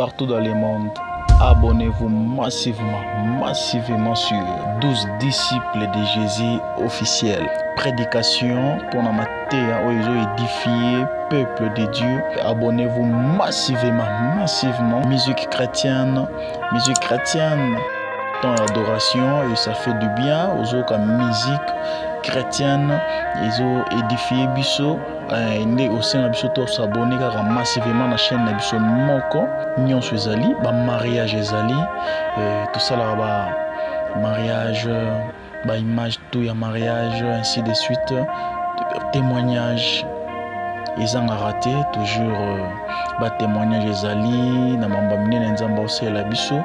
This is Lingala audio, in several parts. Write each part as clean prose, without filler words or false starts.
Partout dans le monde, abonnez-vous massivement, massivement sur 12 disciples de Jésus officiel. Prédication pour la mateya oyo édifier peuple de Dieu. Abonnez-vous massivement, massivement. Musique chrétienne, musique chrétienne. Temps d'adoration et ça fait du bien aux autres musique chrétienne. Ils ont édifié biso. Nde osenga biso to s'abonner kaka massivement na chaîne na biso moko. Nyonso ezali ba mariage ezali, tosalaka ba mariage, ba image tout ya mariage, ainsi de suite, témoignage ezangaka te, toujours ba témoignage ezali na mambo minene Nzambe aosalela biso.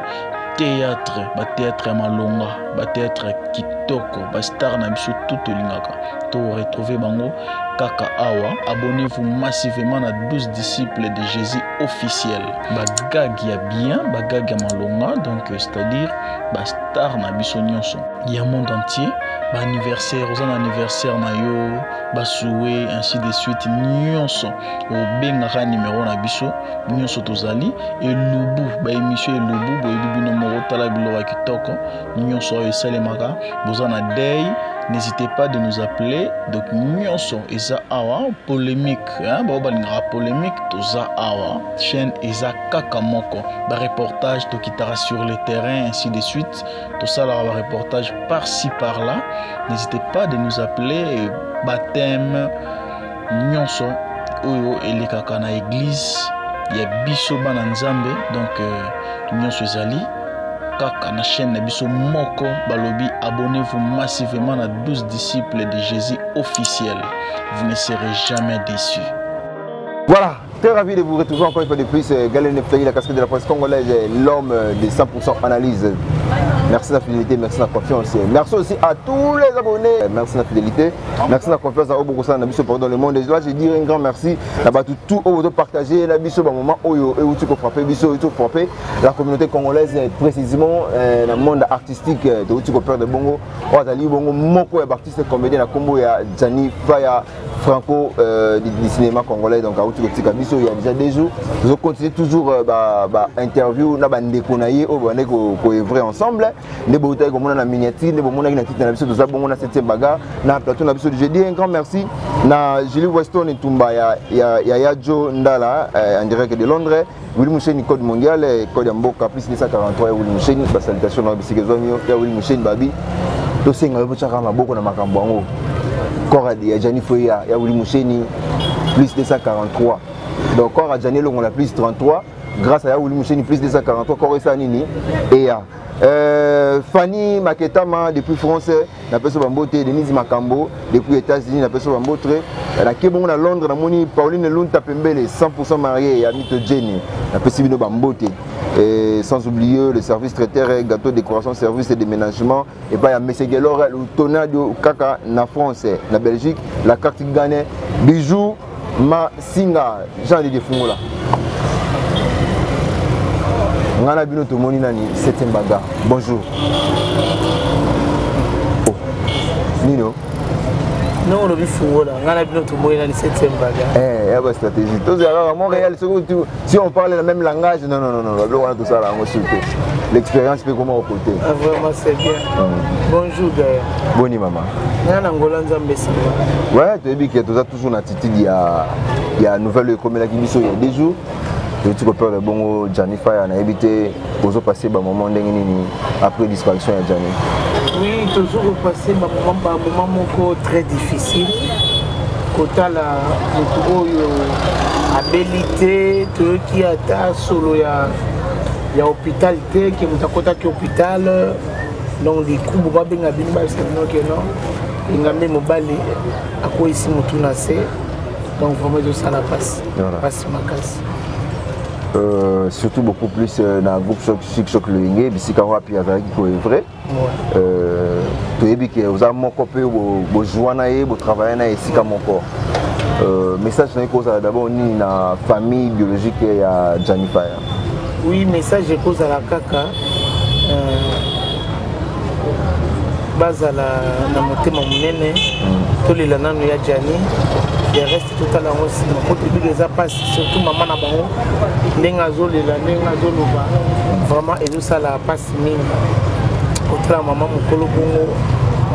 Théâtre, ba théâtre ya malonga, ba théâtre ya kitoko, ba star na biso tout tolingaka to retrouver bango kaka awa. Abonnez-vous massivement na 12 disciples de Jésus officiel. Ba gag ya bien, ba gag ya malonga, donc c'est-à-dire ba star na biso nyonso ya monde entier, ba anniversaire, oza na anniversaire na yo, ba souhait, ainsi de suite, nyonso obengaka numéro na biso nyonso tozali elubu, ba émission elubu, boyebi bino moko, tala biloko ya kitoko nyonso oyo esalemaka, boza na day, n'hésitez pas de nous appeler. Donc nyonso eza awa, polémique, hein, bao balingaka polémique, toza awa, chaîne eza kaka moko, ba reportage tokitaka sur le terrain, ainsi de suite, tosalaka ba reportage par-ci par-là, n'hésitez pas de nous appeler. Baptême nyonso oyo elekaka na église ya biso bana Nzambe, donc nyonso ezali kaka na chaîne na biso moko. Balobi abonnez-vous massivement na 12 disciples de Jésus officiel, vous ne serez jamais déçus. Voilà, très ravi de vous retrouver encore une fois de plus. Galen Neftali, la casquette de la presse congolaise, l'homme de 100% analyse. Merci de la fidélité, merci de la confiance. Merci aussi à tous les abonnés. Merci de la fidélité, merci de la confiance à Obokosa, na biso partout dans le monde. Et là, je dirais un grand merci à tout tout au partager na biso ba moment oyo et où tu frapper biso et tout frapper la communauté congolaise, précisément dans le monde artistique de où tu perdre bongo. Oazali bongo moko ya artiste comédien na kombo ya Gianni Faya Franco du cinéma congolais. Donc à où tu tika biso il y a déjà des jours. Nous continuons toujours ba interview na ba ndeko na ye oyo bande ko œuvrer ensemble. Nde botaki komona na miniature, nde bomonaki na titre na biso, toza bongo na 7e bagarre na plateau na biso. Je dis un grand merci na Julie Weston Ntumba ya Joe Ndala en direct de Londres, Willy Moucheni code mondial, code ya mboka plus 243 ya Willy Moucheni, ba salutation na bisika ezwami yo ya Willy Moucheni babi tosenga yo botiaka maboko na makambo yango. Corps ya Gianni Foya ya Willy Moucheni plus 243. Donc corps ya Gianni Longola plus 33 grâce à Willy Moucheni plus 243 corps esa nini et ya Fanny Maketama depuis France, na peso bambote, Denise Makambo depuis États-Unis, na peso bambote, na kebongo na Londres, na moni Pauline Lunta Pembele 100% mariée ya Mito Jenny, na pesi bino bambote. Et sans oublier le service traiteur, gâteau décoration, service et déménagement, et pas ya Messie Gelor, le tonnerre kaka na France, na Belgique, la carte Ghana, bijoux Masinga, Jean-Didier Fungola. Ngana bino tomoni nani 7e bagarre. Bonjour. Oh. Nino. Non, on a vu Fungola. Ngana bino tomoni nani 7e bagarre. Eh, ya ba stratégie. Tous les Montréal, si on parle le même langage, non non non non, on a tout ça là, on surtout. L'expérience peut comment au côté. Ah, vraiment c'est bien. Bonjour Gaël. Boni maman. Ngana Ngola Nzambe sima. Ouais, tu as dit que tu as toujours une attitude, il y a nouvelle comme la Guinée il y a des jours. Tu peux perdre bongo Gianni Faya na évité ozo passer ba moment ndenge nini après disparition ya Gianni. Oui, toujours passer ba moment moko très difficile. Kotala mutu oyo abelité toyoki ata solo ya hôpital te ke mutu akotaki hôpital. Donc du coup babenga bino bayebisa bino ke non, engambe mobali akweyisi mutu na se. Donc vraiment ezosala pasi. Voilà. Pasi makasi. Surtout beaucoup plus dans le groupe Choc Chic Choc Loyenge, bisika wapi azalaki ko œuvrer. Ouais. Toyebi ke oza moko pe bo joua na ye, bo travailler na ye esika moko. Message na ye kozala d'abord nini na famille biologique ya Gianni Faya? Oui, message ekozala kaka, Bazala na motema monene. Tolela nanu ya Gianni, le reste totala yango nsima, po toyebi eza mpasi, surtout mama na bango ndenge azolela, ndenge azoloba, vraiment ezosala mpasi mingi kotala mama mokolo bongo.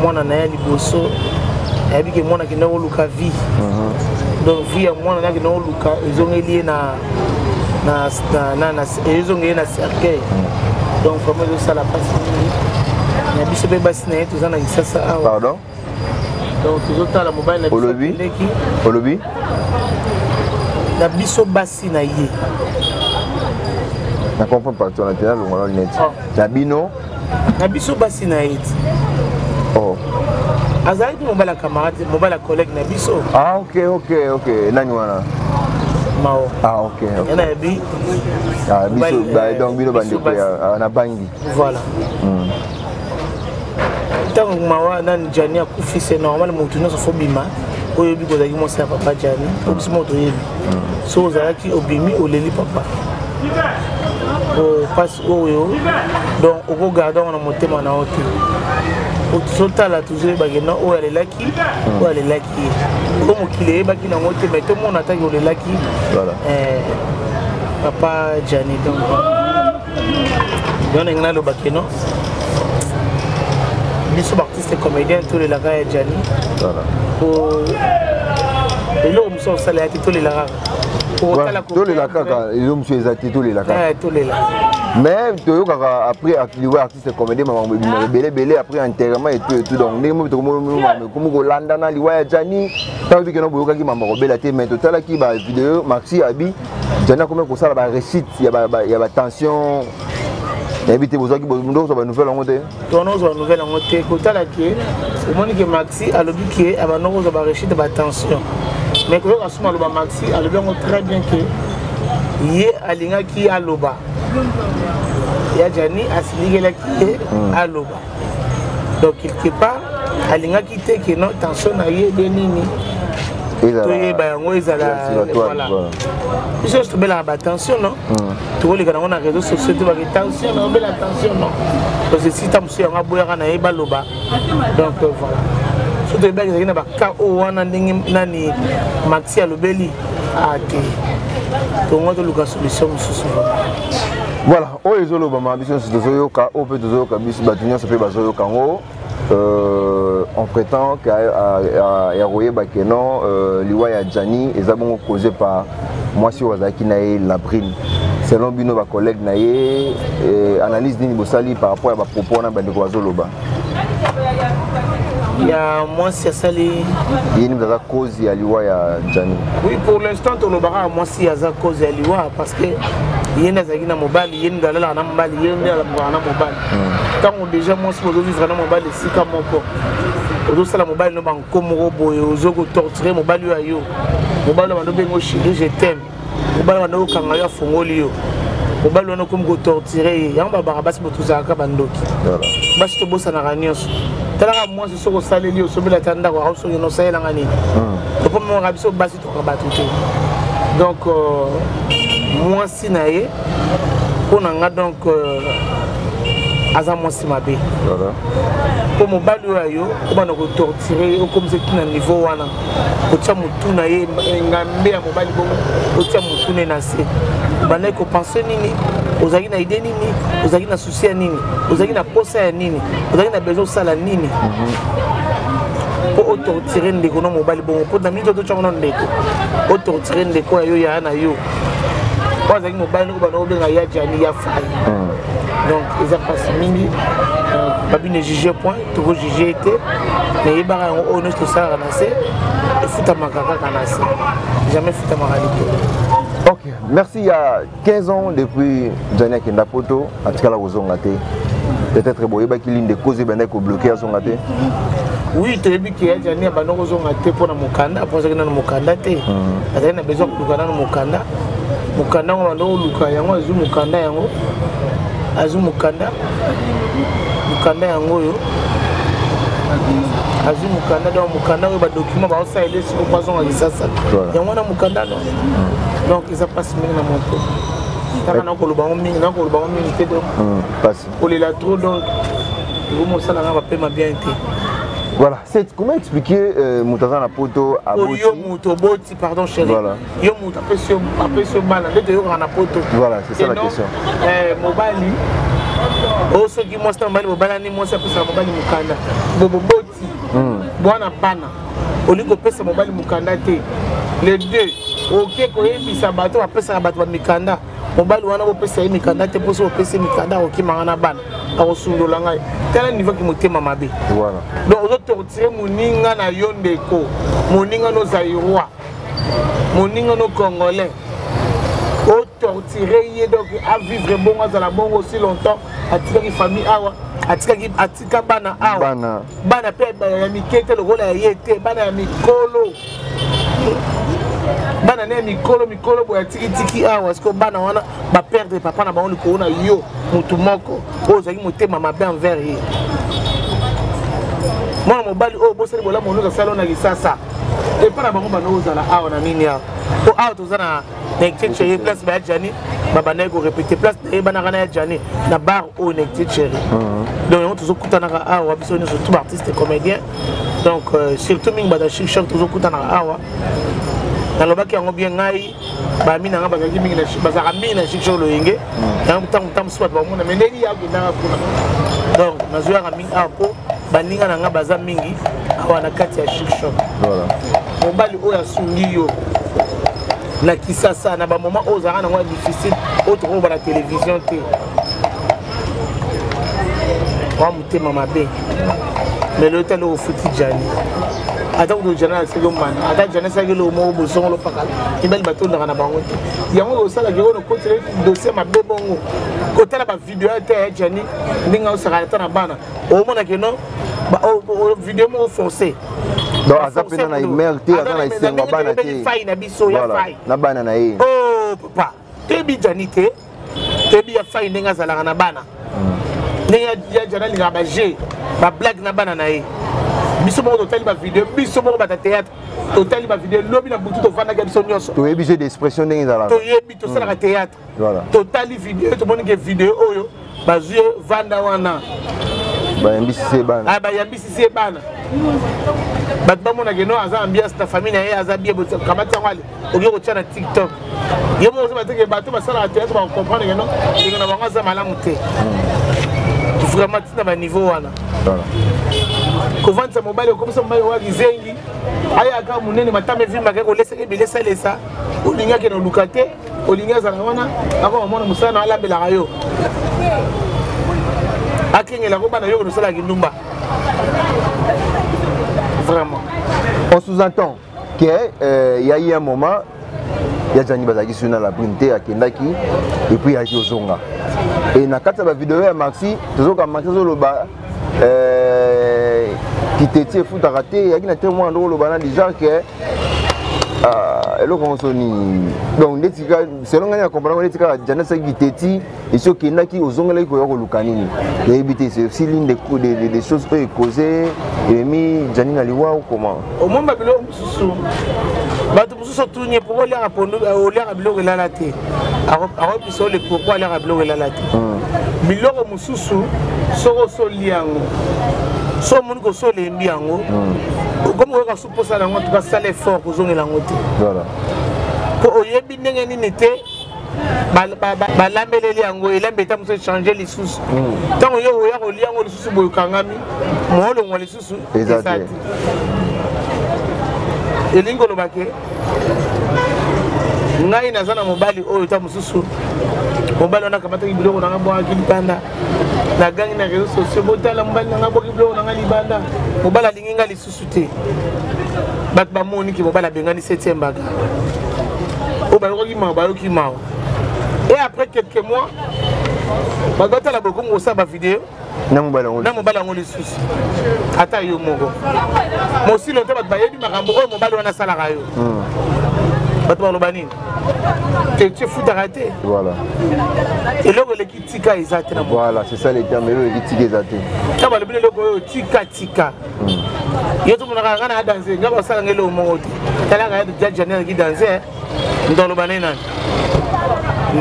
Mwana na ye ya liboso, ayebi ke mwana akenda koluka vie. Donc vie ya mwana na akenda koluka ezongeli ye na ezongeli ye na cercueil. Donc vraiment ezosala mpasi mingi na biso mpe basi na ye. Toza na Kisasa awa. Pardon? Donc tozotala mobali na biso. Olobi? Akendeki. Olobi? Na biso basi na ye. Na comprendre parti wana te, nalongola neti. Oh. Na bino? Na biso basi na ye ti. Oh. Azalaki mobali ya camarade, mobali ya collègue na biso. Ah, ok, nani wana? Mao. Ah, ok. Ya nayebi. Ah, biso. Mobali, Donc bino biso bandeko ya basi. ah, na bangi. Voilà. Ntango mawa nani Jani akufi, c'est normal, motu nyonso fo bima. Oyebi kozalaki mwasi ya papa Jani, po biso moko toyebi. So ozalaki, obimi, oleli papa, mpasi oyo, donc okogarde yango na motema na yo te. Tozotala, tozoyebaki no oyo alelaki, oyo alelaki ye, oyo mokili eyebaki nango te, mais tomona ataki olelaki. Voilà. Papa Jani, donc yo ndenge nalobaki no, biso baartiste comédien tolelaka ya Jani. Voilà. Po eloko mosusu osala ya te, tolela kaka. Voilà, tolela kaka, eloko mosusu eza te, tolela kaka. Tolela. Mais toyokaka après liwa artiste comédien, makambo ebimaka ebele ebele après enterrement et tout et tout. Donc ndenge mobi tokomi kolandana liwa ya Jani, ntango bikeno boyokaki mambo kobela te, mais totalaki bavideo, Maxi abi Jani akomi kosala barechute ya batension. Nayebi te, bozwaki ozwa banouvelle yango te? Tona ozwa nouvelle yango te. Kotala ke omoni ke Maxi alobi ke abanda kozwa barechute batension, mais koyoka suma aloba, Maxi alobi yango très bien ke ye alingaki aloba, ya Jani asilikelaki ye aloba. Donc quelque part alingaki te ke no tension na ye be nini, toyeba yango ezala. Voilà, biso nyonso tobelaka batension, non? Tokoleka nango na réseau sociaux te, bake tension na obela tension, non? Parce que si ta mosusu yango aboyaka na ye baloba. Donc voilà, so toyebaki ezalaki na baka oyo wana ndenge nani Maxi alobeli a te, tongo toluka solution mosusu. Voilà, oyo ezolobama, biso nyonso tozoyoka, oyo mpe tozoyoka, biso bato nyonso mpe bazoyoka yango. On prétend ya koyeba ke non, liwa ya Jani eza bongo causé par mwasi oyo azalaki na ye, Labrine. Selon bino bacollègue na ye, analyse nini bosali par rapport ya bapropos wana bandeko bazoloba? Ya mwasi asali. Ye nini aza cause ya liwa ya Jani? Oui, pour l'instant tolobaka ya mwasi aza cause ya liwa, parce que ye nde azalaki na mobali, ye nde alalaka na mobali, ye nde alambaka na mobali. Ntango déjà mwasi bozovivre na mobali esika moko, ozosala mobali no banko moko boye, ozo kotorture mobali oyo ya yo, mobali oyo bando obengo chéri, je t'aime, mobali bando okanga yo, afongoli yo, mobali wana okomi kotorture ye. Yango babaka basi bo tozalaka bandoki. Basi tobosanaka nyonso. Talaka mwasi, soki osaleli, osobela ata ndako, ako soki nosalelanga nini, topomonaka biso basi toka bato te. Donc mwasi na ye, mpo na nga, donc aza mwasi mabe, mpo mobali oyo ayo obanda kotorture ye, okomisa ti na niveau wana, kotia motu na ye ngambe ya mobali bongo, otia motu na ye na se, obandaki kopense nini? Ozalaki na idée nini? Ozalaki na souci ya nini? Ozalaki na posa ya nini? Ozalaki na besoin osala nini mpo otorture ndeko no mobali bongo? Mpo na mingi ototyango na ndeko, otorture ndeko ya yo, yaya na yo oyo azalaki mobali, ndeko banda obenga ya Jani, ya Fai. Donc eza mpasi mingi. Babi ne juge point, tokojuge te, mais yebaka yango, oyo nyonso tosalaka na se efutamaka kaka na se, jamais efutamaka likolo. Ok, merci. Il y a 15 ans depuis Jani akenda poto, atikala kozonga te. Peut-être boyebaki l'une des causes ebandaki kobloquer azonga te? Oui, toyebi ke ya Jani abanda kozonga te mpo na mokanda, mpo azalaki nano mokanda te. Azalaki na besoin koluka nano mokanda. Mokanda yango banda koluka yango, azwi mokanda yango, azwi mokanda, mokanda yango oyo azwi mokanda, donc mokanda oyo badocument baosalela esiko mpo azonga Kisasa, yango wana mokanda no. Donc eza mpasi mingi na moto. Kaka nakoloba yango mingi, nakoloba yango mingi te, donc pasi. Kolela trop, donc ekomosala nga bapema bien te. Voilà, c'est comment expliquer moto aza na poto, aboti? Yo moto oboti, pardon chéri. Voilà. Yo moto apesi yo bana, nde toyokaka na poto. Voilà, c'est ça Et la non, question. Mobali oyo, soki mwasi na mobali bobalani, mwasi apesaka mobali mokanda, bo boboti bwana, bana, olingi kopesa mobali mokanda te. Les deux oke koyebisa bato bapesaka bato bamikanda, mobali wana bopesa ye mikanda te, mposo bopesa ye mikanda, akokimanga na bana, akosundola ngai. Tala niveau ki motema mabe. Donc ozotorturer moninga na yo, ndeko, moninga no zaïrois, moninga no congolais, otorturer ye, donc avivre bongo, azala bongo aussi longtemps. Atikaki famille awa, atikaki, atika bana awa. Bana. Bana mpe ya mike te lokola ya ye te, bana ya mikolo, bana ne ya mikolo mikolo boye, atikitiki awa. Sikoyo bana wana baperdre papa na bango likolo na yo, motu moko oyo ozalaki motema mabe envers ye. Mwana mobali oyo bosali bolamu nyonso asali oyo na lisasa epa na bango, bando ozala awa na nini awa, po awa toza na Ectie Chéri, place baya Jani babandaki korépéter, place nayebanaka na ya Jani na bar oyo na Ectie Chéri. Donc yango tozokutanaka awa biso nyonso, tout baartiste comédien, donc surtout mingi bato ya Chic Choc, tozokutanaka awa. Nalobaki yango bien, ngai bami na nga bazalaki mingi, bazalaka mingi na Chic Choc Loyenge. Yango ntango ntango mosusu bato bamona me ndenge yakendaka kuna. Donc nazoyaka mingi awa mpo baninga na nga baza mingi awa na kati ya Chic Choc. Mobali oyo asungi yo na Kisasa na bamoment oyo ozalaka nango ya difficile, oyo tokokoba na télévision te, wa motema mabe. Mais lelo tala, ofuti Jani, ata kutu Jani asaki omana, ata Jani asalaki eloko moko bosongo lopakala, mibali batondaka na bango te. Yango osalaki oyo nokotela dossier mabe bongo, kotala bavideo ya te ya Jani ndenge osakala ata na bana, omona ke non, video moko forcé. Donc aza mpena na humeur te, aza na esengo bana te. Fai na biso ya fai. Na bana na ye. Oh papa, toyebi Jani te, toyebi ya fai ndenge azalaka na bana, ndenge ya Jani alingaka baje bablague na bana na ye. Biso moko totali bavideo, biso moko bata théâtre totali bavideo lobi na butu, tovandaki biso nyonso. Toyebi jeu d'expression ndenge ezalaka. Toyebi, tosalaka théâtre. Totali video, tomoni ke video oyo bazwi vanda wana. Bayambisi ye bana. Ah, bayambisisi ye bana, bato bamonake no aza ambiance na famille na ye, aza bien. Kamati yango ale okoki kotia na TikTok, ye moko ozoba teke bato basalaka théâtre bakocomprendre ke no, ndenge na bango aza malamu te. Vraiment, ntina baniveau wana, kovandisa mobali, okomisa mobali owa kizengi, ayaka monene, matama evimbaka, kolesaka ebilesalesa, olingi akende oluka te, olingi azala wana, akoma mwana mosala na alambelaka yo, akengelako bana yo, konosalaka kindumba, vraiment. On sous-entend que y a eu un moment ya Jani bazalaki sur na la brune te, akendaki et puis ayaki ozonga. Et na kati ya bavideo ya Maxi, tozoka Maxi azoloba kiteti efutaka te, eyaki na te mwana ndo koloba na déjà ke eloko nyonso nini. Donc ndeti selon ngai na comprendre, ndeti kaka Jani asalaki kiteti, esi okendaki, ozongelaki koya koluka nini, nayebi te. C'est aussi l'une des choses oyo ecauser, ememi Jani na liwa ou comment? Omoni, babiloko mosusu, bato mosusu otuni ye pourquoi oliaka pondu, oliaka biloko elala te, akoyebisa ole pourquoi aliaka biloko elala te. Biloko mosusu soki osolia yango, so omoni koso olembi yango, okomi koyoka su mposa na yango, tuka sala effort kozongela yango te, po oyebi ndenge nini te balambeleli yango, elambi eta mosusu echange lisusu. Ntango yo oya kolia yango lisusu boye, okangami moolongwa lisusu. Eza eza te. Te, elingi koloba ke ngai naza na mobali oyo, ta mosusu mobali wana akamataki biloko nanga, bwakaki libanda. Nagangi na réseau sociaux: botala, mobali nanga bwaki biloko nanga libanda, mobali alingi nga lisusu te. Bato bamoni ke mobali abengani septième baga oyo, bayokaki mawa, bayoki mawa. Et après quelques mois, bato batala bokongo kosala bavideo na mobali yango. Na mobali yango lisusu, ata yo moko mosilo te, bato bayebi makambo oyo mobali wana asalaka yo. Bato baloba nini? Te, ti efutaka te. Eloko eleki tika eza te na Voilà, c'est ça le terme, eloko eleki tika eza te. Ntango balobi na eloko oyo tika, tika yo, tomonaka nga na ya danse, nga basalanga eloko moko te. Talaka ya Jani aleki danse, moto aloba ne nani?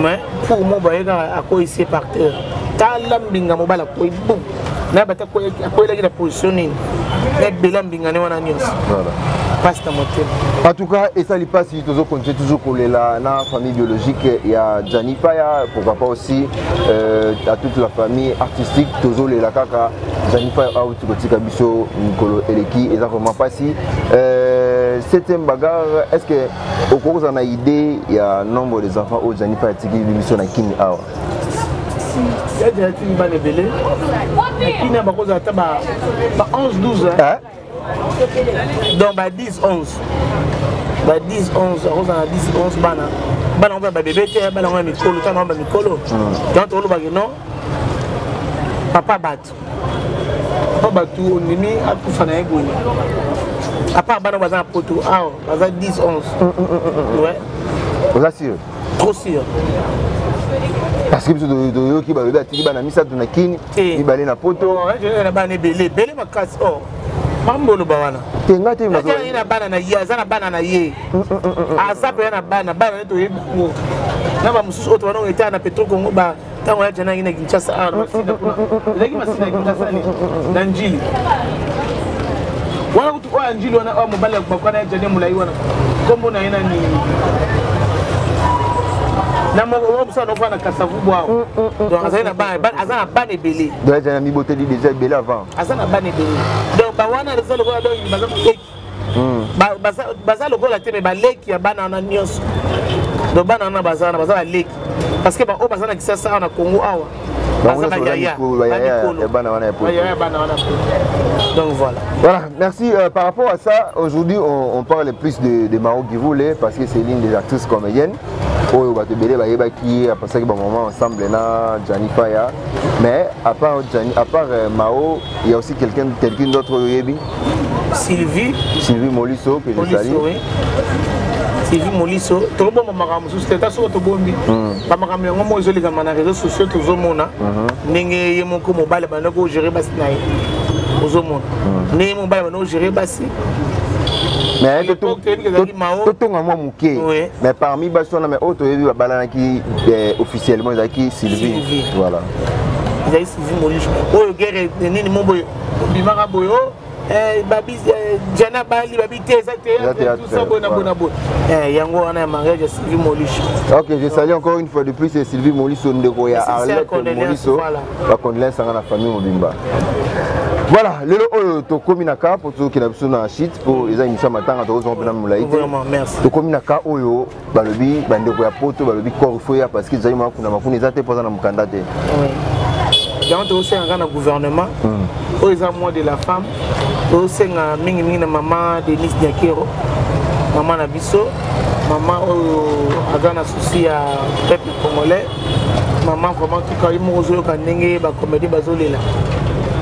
Mais pour moi, baye kaka akweyisi par terre. Tala mbinga mobali akwei bum. Na bata akweyelaki na position nini? Na ebele ya mbinga ne wana nyonso. Pasi na motema. En tout cas, esali pasi, tozo continuer toujours kolela na famille biologique ya Gianni Faya, pourquoi pas aussi à toute la famille artistique, tozo lela kaka Gianni Faya auti kotika biso mikolo eleki, eza vraiment pasi. Septième bagarre, est-ce que okoki kozala na idée ya nombre des enfants oyo Gianni Faya atiki biso na Kini awa? Ya Gianni atiki bana ebele na Kini, bakozala ata ba 11 12, hein? Donc ba 10 11, ba 10 11, akozala na 10 11 bana. Bana ngo babebe te, bana ngo ya mikolo, tana ba mikolo. Donc tolobaki non, papa bato, papa bato ondimi akufa na ye boye. À part bana baza na poto awa, baza 10 11, ouais. Oza sûr? Trop sûr. Parce que biso toyoki balobi atiki bana misato na Kini, mibale na poto. Na bana ebele ebele makasi. O makambo oloba wana. Te, nga te. Ye na bana na ye, aza na bana na ye, aza mpenza na bana. Bana nde toyebi bango na bamosusu oyo tobana etala na Petro Congo. Ntango ya Jana na Kinshasa awa, na Masina kuna, ezalaki Masina ya Kinshasa na Njili wana kutu. Oyo ya Njili wana, oyo mobali bakwana ya Jane molai wana, nkombo na ye nani? Na moko mosala nofana na Kasavubu awa. Donc azali na bana, aza na bana ebele. Donc Jana miboteli déjà ebele avant. Aza na bana ebele. Donc bawana eza lokola, donc baza baleki, baza lokola te, mais baleki ya bana wana nyonso. Donc bana wana baza wana, baza baleki, parce que baoyo baza na Kisasa awa, na Congo awa, baza bayaya. Ya bana wana ya. Bayaya ya bana wana. Donc voilà. Voilà, merci. Par rapport à ça, aujourd'hui, on parle plus de Mao Givoule parce que c'est l'une des actrices comédiennes. Oyo bato ebele bayebaki, apasaki bamoment ensemble na Gianni Faya. Mais à part Gianni, à part Mao, il y a aussi quelqu'un d'autre oyo oyebi. Sylvie. Sylvie Moliso, que je Moliso, salue. Oui. Sylvie Moliso, tokobomba makambo mosusu te. Ta soki tobombi bamakambo yango moko ezolekama na réseaux sociaux, tozomona ndenge ye moko mobali abandaki ogérer basi na ye. Ozomona ndenge ye mobali abandaki ogérer basi. Mais L'époque, toyebi ezalaki Mao. Totonga mwa moke. Mais parmi basi wana, mais oyo toyebi babalanaki officiellement ezalaki Sylvie. Sylvie. Voilà. Ezali Sylvie Moliso oyo guerre nini mo boye obimaka boye o babi Jana bali babi te, eza Eza théâtre, théâtre, tout ça boye na boye na boye. Yango wana ya mariage ya Sylvie Moliso. Ok, je salue encore une fois de plus Sylvie Moliso, ndeko ya Sincère Arlette condoléance, Moliso. voilà. Bacondoléance anga na famille mobimba. Voilà, lelo oyo tokomi na ka po tokenda biso na shit po eza émission ya matanga, tokozonga mpe na molai te. Vraiment, merci. Tokomi na ka oyo balobi bandeko ya poto balobi corps faut ya, parce que ezali makuna makuna eza te mpo aza na mokanda te. Oui. Yango tozosenga kaka na gouvernement oyo eza mois de la femme, tozosenga mingimingi na mama Denise Nyakero, mama na biso, mama oyo aza na souci ya peuple congolais. Mama, vraiment, tuka ye moko ozoyoka ndenge bacomédie bazolela.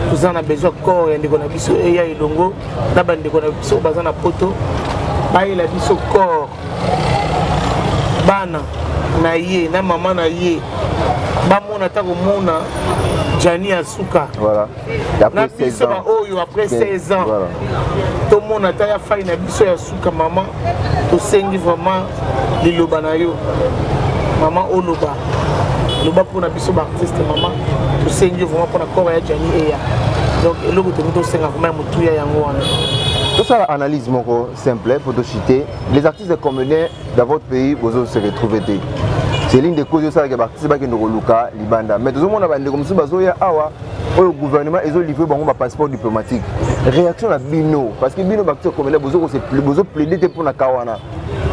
Toza na besoin corps ya ndeko na biso eya elongo na bandeko na biso oyo baza na poto, bayela biso corps, bana na ye na mama na ye bamona ata komona Jani ya suka. Voilà. Na biso baoyo après 16 ans tomona ata ya fai na biso ya suka. Mama, tosengi vraiment liloba na yo, mama, oloba loba mpona biso baartiste. Mama, tosengi vraiment mpona corps ya Jani eya. Donc eloko tomi tosenga vraiment ya motuya yango wana. Tosala analyse moko simple pour tochuter. Les artistes comédiens dans votre pays bozo se retrouver te, c'est l'une des causes osalaka baartiste bakende koluka libanda. Mais tozomona bandeko mosusu bazoya awa oyo gouvernement ezolivre bango bapasseport diplomatique. Réaction na bino, parce que bino baartiste comédien bozoplaide te mpona ka wana.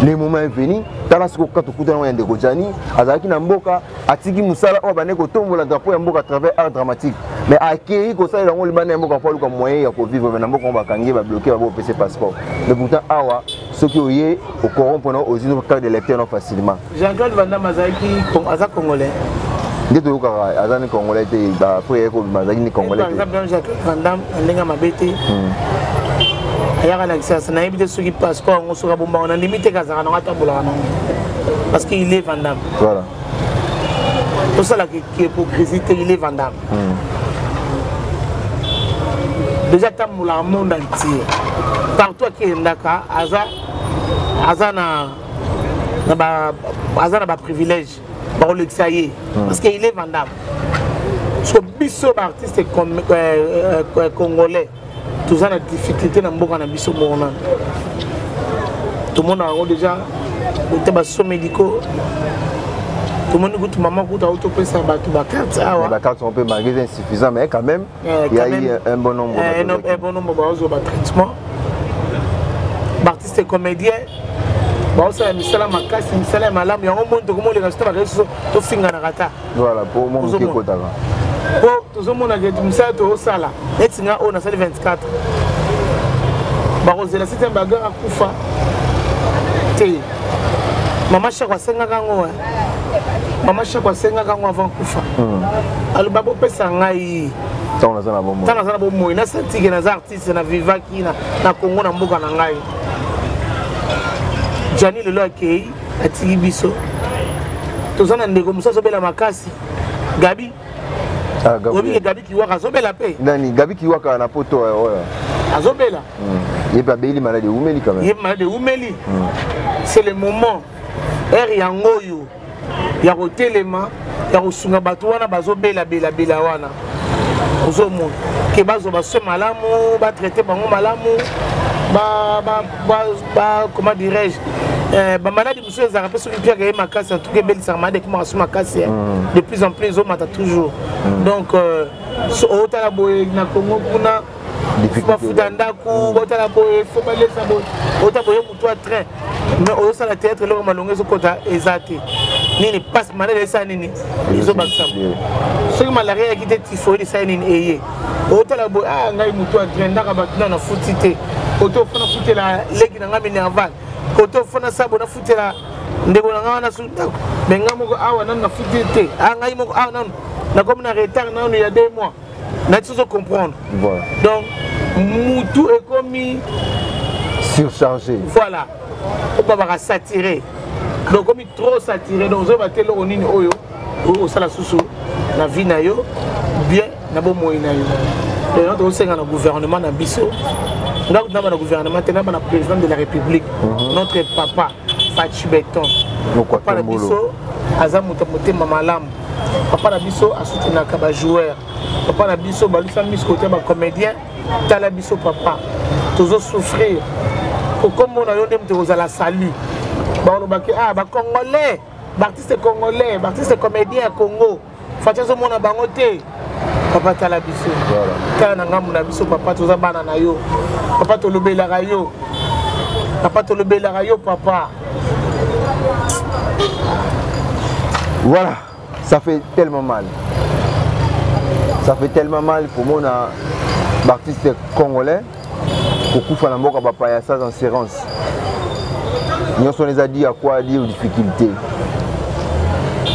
Le moment est venu. Tala sikoyo kaka tokutana ya ndeko Jani, azalaki na mboka, atiki mosala oyo abandaki kotombola drapeau ya mboka à travers art dramatique, mais akei kosalela yango libanda ya mboka mpo aluka moyen ya kovivre. Mais na mboka yango bakangi ye, babloquer, babopesa passeport. Mais pourtant awa soki oye ocorrompre na ozwi carte d'électeur no facilement. Jean-Claude Van Damme azalaki, aza congolais? Nde toyokaka aza ni congolais te. Après ye kobima azalaki ni congolais Par te. exemple, Jean-Claude Van Damme, na ndenge ya mabe te, ayaka na Kisasa, nayebi te soki passeport yango soki abombango. Nandimi te kazalaka nango, atambolaka nango, parce que il est Van Damme. Tosalaka hypocrisie te. Il est Van Damme déjà, atambolaka monde entier, partout akendaka aza na baprivilège. Bakolekisa ye parce que il est vendable. So biso baartiste congolais toza na difficulté na mboka na biso moko nano. Tomona yango déjà ota basoins médicaux, tomoni kutu mama kutu auti opesa bato bacarte awa. Bacartes sont un peu malgré insuffisant, mais quand même il y a eu un bon nombre. Un bon nombre bazozwa batraitement. Baartiste comédien baosala misala makasi, misala ya malamu. Yango moni tokomoleka so bakei so tofinganaka ta. Voilà, po mo moke ekotaka. Po tozomona ke misala tozosala, neti nga oyo nasali 24, bakozela septième bagarre akufa te. Mama Shako asengaka yango, mama Shako asengaka yango avant kufa. Aloba: "Bopesa ngai ntango naza na bomoi." Ntango naza na bomoi, nasantike naza artiste, na vivaki na Congo, na mboka na ngai. Jani lelo akei, atiki biso. Toza na ndeko mosusu azobela makasi, Gabi. Obike Gabi Kiwaka azobela mpe. Nani? Gabi Kiwaka na Poto oyo? Azobela. Ye mpe abeli, maladi ewumeli quand même. Ye maladi ewumeli. C'est le moment, heure yango oyo ya kotelema, ya kosunga bato wana bazobelabelabela wana. Ozomona ke bazwa basoins malamu, batraite bango malamu, comment dirais-je, bamaladi mosusu ezalaka mpe soki mpiaka ye makasi, en tout cas ebelisaka maladi, ekomaka so makasi de plus en plus, ezomata toujours. Donc otala boye na Congo kuna, bafuta ndako, botala boye, fo balesa boye, ota boye motu ya train, mais ozosala théâtre, eloko malongo ezokota eza te. Nini passe malade esala nini, ezobakisama. Soki malaria eyaki te, typhoïde esali nini, eye. Otala boye, ah, ngai motu ya train, ndaka bato na nafuti te. Kote ofo nafutela leki na ngai minerval, kote ofo nasabo nafutela ndeko na ngai wana su ndako, mais ngai moko awa nanu nafuti te. Ah, ngai moko awa nanu nakomi na retard nanu ya 2 mois nati. Ozo comprendre? Voilà. Donc mutu ekomi surchargé. Voilà, oyo saturé. Donc okomi trop saturé, donc ozoyeba te eloko nini oyo osala susu na vie na yo, bien na bomoi na yo. Donc tokosenga na gouvernement na biso, nga naba na gouvernement te, naba na président de la République, notre papa Fatshi Béton. Papa na biso aza moto ya motema malamu. Papa na biso asoutenaka bajoueur. Papa na biso balusa miso kote ya bacomédien. Tala biso papa, tozosouffrir. Okomona yo nde moto ekozala salut. Balobaki: "Ah, bacongolais, baartiste congolais, baartiste comédien ya Congo, Fatshi azomona bango te." Papa, tala biso, tala na ngambu na biso. Papa, toza bana na yo. Papa, tolobelaka yo. Papa, tolobelaka yo, papa. Voilà, ça fait tellement mal, ça fait tellement mal komona baartiste congolais kokufa na mboka bapaya sans assurance. Nyonso wana eza dû à quoi? Dû aux difficultés.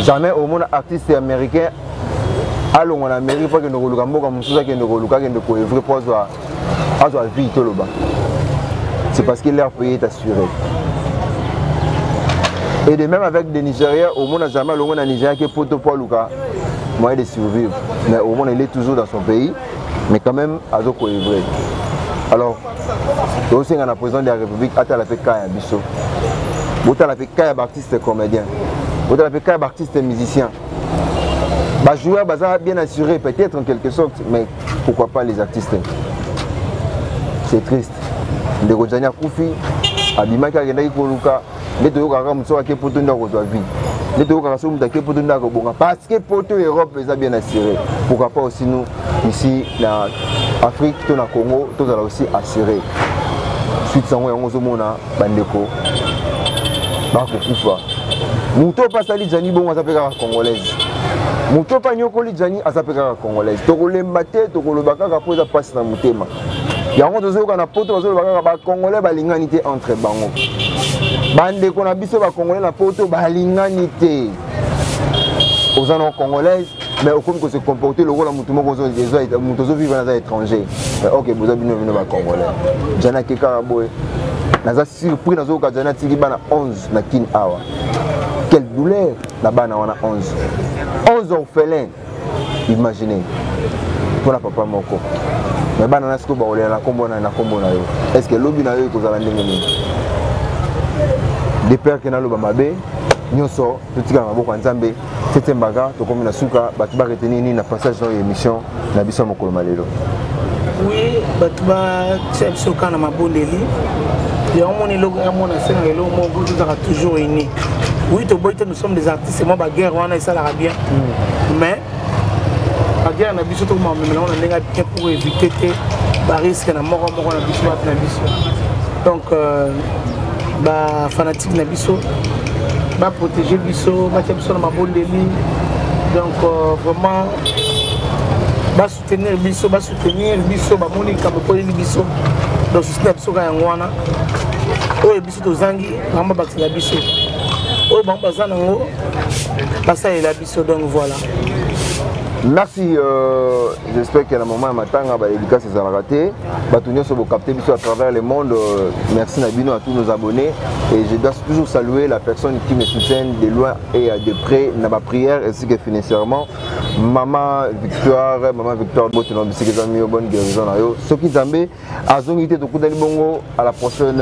Jamais omona artiste américain alongwa na Amérique mpo akende koluka mboka mosusu, akende koluka, akende koœuvrer mpo azwa vie. Toloba, c'est parce que leur pays est assuré. Et de même avec des Nigériens, omona jamais alongwa na Nigeria ke Poto mpo aluka moyen de survivre, mais au moins il est toujours dans son pays, mais quand même azo koœuvrer. Alors tozosenga na président de la République atala mpe cas ya biso, botala mpe cas ya baartiste comédien, botala mpe cas ya baartiste musicien. Bajoueur baza bien assuré peut-être en quelque sorte, mais pourquoi pas les artistes? C'est triste. Ndeko Jani akufi, abimaki, akendaki koluka. Nde toyokaka mosu ake Poto nde akozwa vie, nde toyokaka soki moto ake Poto nde akobonga, parce que Poto, Europe eza bien assuré. Pourquoi pas aussi nous ici na Afrique to na Congo tozala aussi assuré? Suite sango yango ozomona bandeko bakokufa. Moto oyo mpe asali Jani bongo aza mpe kaka congolaise. Moto oyo mpe anyokoli Jani aza mpe kaka congolaise. Tokolemba te, tokoloba kaka mpo eza mpasi na motema. Yango tozoyoka na Poto bazoloba kaka bacongolais balingani te entre bango. Bandeko na biso bacongolais na Poto balingani te. Oza na congolaise, mais okomi kose comporter lokola motu moko, moto ozovivre naza étranger. Ok, boza bino bino bacongolais. Jani ake kaka boye, naza surpris, nazoyoka Jani atiki bana 11 na Kine awa. Quelle douleur na bana wana 11, 11 orphelins, imaginez, mpona papa moko. Me bana na sikoyo bakolela na nkombo na nkombo na yo. Est ce que lobi na yo ekozala ndenge nini? De peur ke naloba mabe, Nyonso totikala maboko ya Nzambe. Septième bagarre, tokomi na suka, bato ba retenir nini na passage na émission na biso ya mokolo malelo? Oui, bato batia biso kaka na mabondeli. Yango moni eloko ya mona asengaka eloko moko, tozalaka toujours unis. Oui, toboyi te, nous sommes des artistes, mwa baguerre wana esalaka bien, mais baguerre na biso tokoma memela yango na ndenge ya bien pour éviter te barisque na moko moko na biso, bato na biso. Donc bafanatique na biso baprotege biso, batia biso na mabondeli. Donc vraiment basoutenir biso, basoutenir biso, bamoni likambo ekoleli biso. Donc souci na biso kaka yango wana. Oyo biso tozangi, bango babakisela biso, oyo bango baza nango basalela biso. Donc voilà. Merci, j'espère que na moment ya matanga badédicace ezalaka te. Bato nyonso bocapte biso à travers le monde, merci na bino, à tous nos abonnés, et je dois toujours saluer la personne qui me soutient de loin et de près na baprière ainsi que financièrement, Mama Victoire. Mama Victoire, botena bisika eza mio, bonne guérison na yo. Soki Nzambe azongi te, tokutani bongo à la prochaine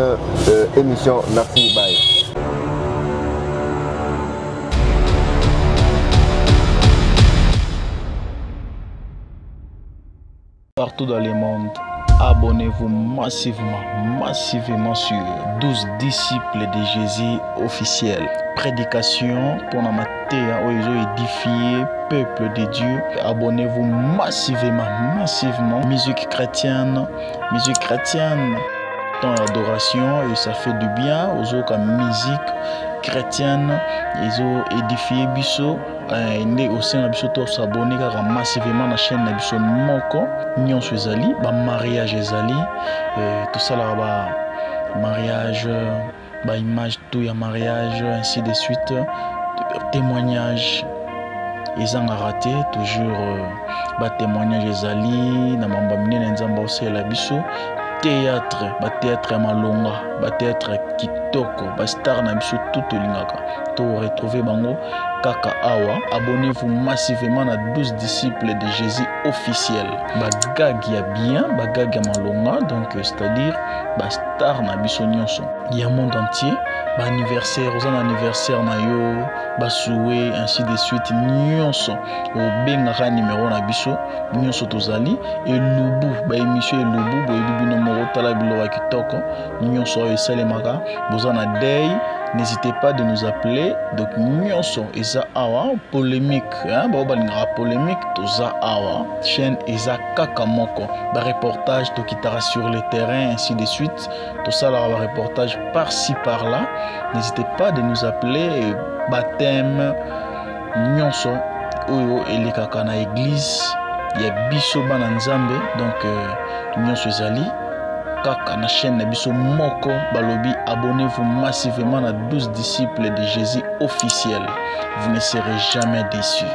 émission. Merci, bye. Partout dans le monde, abonnez-vous massivement, massivement sur 12 disciples de Jésus officiel. Prédication pour la mateya oyo édifier peuple de Dieu. Abonnez-vous massivement, massivement. Musique chrétienne, musique chrétienne. Temps d'adoration et ça fait du bien aux autres musique chrétienne. Ils ont édifié biso. Nde osenga biso to s'abonner kaka massivement na chaîne na biso moko. Nyonso ezali, ba mariage ezali, tosalaka ba mariage, ba image tout ya mariage, ainsi de suite, témoignage ezangaka te, toujours ba témoignage ezali na mambo ya minene Nzambe aosalela biso. Théâtre, ba théâtre ya malonga, ba théâtre ya kitoko, ba star na biso tout tolingaka to retrouver bango kaka awa. Abonnez-vous massivement na 12 disciples de Jésus officiel. Ba gag ya bien, ba gag ya malonga, donc c'est-à-dire ba star na biso nyonso ya monde entier, ba anniversaire, oza na anniversaire na yo, ba souhait, ainsi de suite, nyonso obengaka numéro na biso, nyonso tozali elubu, ba émission elubu, boyebi bino moko, tala biloko ya kitoko nyonso oyo esalemaka. Boza na deuil, n'hésitez pas de nous appeler. Donc nyonso eza awa, polémique, hein, bao balingaka polémique, toza awa. Chaîne eza kaka moko, ba reportage tokitaka sur le terrain, ainsi de suite, tosalaka ba reportage par-ci par-là. N'hésitez pas de nous appeler. Baptême, nyonso oyo elekaka na église ya biso bana Nzambe, donc nyonso ezali kaka na chaîne na biso moko. Balobi abonnez-vous massivement na 12 disciples de Jésus officiel, vous ne serez jamais déçus.